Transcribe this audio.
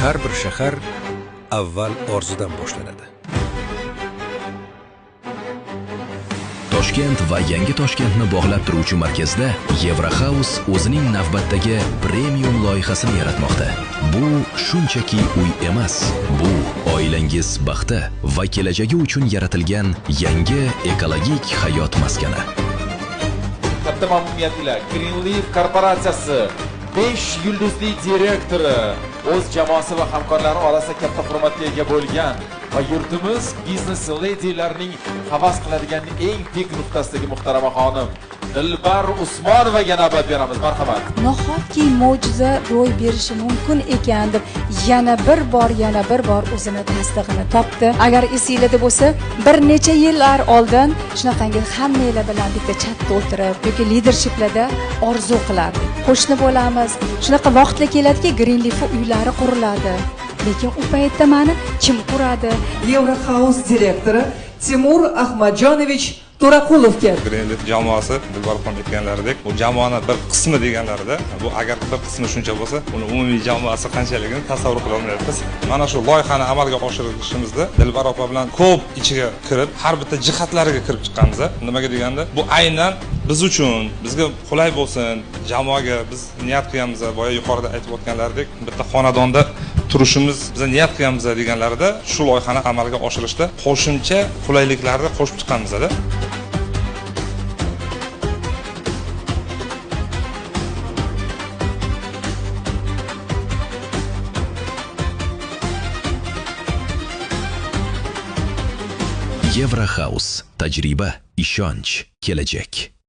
Har bir shahar avval orzudan boshlanadi. Toshkent va Yangi Toshkentni bog'lab turuvchi markazda Yevrohouse o'zining navbatdagi premium loyihasini yaratmoqda. Bu shunchaki uy emas, bu oilangiz baxti va kelajagi uchun yaratilgan yangi ekologik hayot maskani. Katta mamnuniyat ila Greenleaf korporatsiyasi 5 yulduzli direktori, o'z jamoasi va hamkorlari orasida katta hurmatga ega bo'lgan va yurtimiz biznes lediylarining havas qiladigan eng pik nuqtasidagi muhtarama xonim Dilbar Usmonovaga navbat beramiz. Marhamat. Nahotki mo'jiza ro'y berishi mumkin ekan deb yana bir bor o'zini tasdig'ini topdi. Agar esingizda bo'lsa, bir necha yillar oldin shunaqangi hammanglar bilan bitta chatda o'tirib yoki leadershiplarda orzu qilardik. Qo'shni bo'lamiz. Shunaqa vaqtlar keladiki, Greenleaf uylari quriladi. Lekin u paytda mani kim quradi? Yevrohouse direktori Timur Ahmadjonovich To'raqulovga. Greenleaf jamoasi Dilbar xonim aytganlaridek, bu jamoani bir qismi deganlarida, bu agar bir qismi shuncha bo'lsa, uni umumiy jamoasi qanchaligini tasavvur qila olmayapmiz. Mana shu loyihani amalga oshirishimizda Dilbar opa bilan ko'p ichiga kirib, har bitta jihatlariga kirib chiqqanmiz. Nimaga deganda, bu aynan biz uchun, bizga qulay bo'lsin, jamoaga biz niyat qilganmiz, boya yuqorida aytib o'tganlaridek, bitta xonadonda turishimiz, biz niyat qilganmiz deganlarida, shu loyihani amalga oshirishda qo'shimcha qulayliklarni qo'shib chiqqanmiz. Yevrohouse. Tajriba, ishonch, kelajak.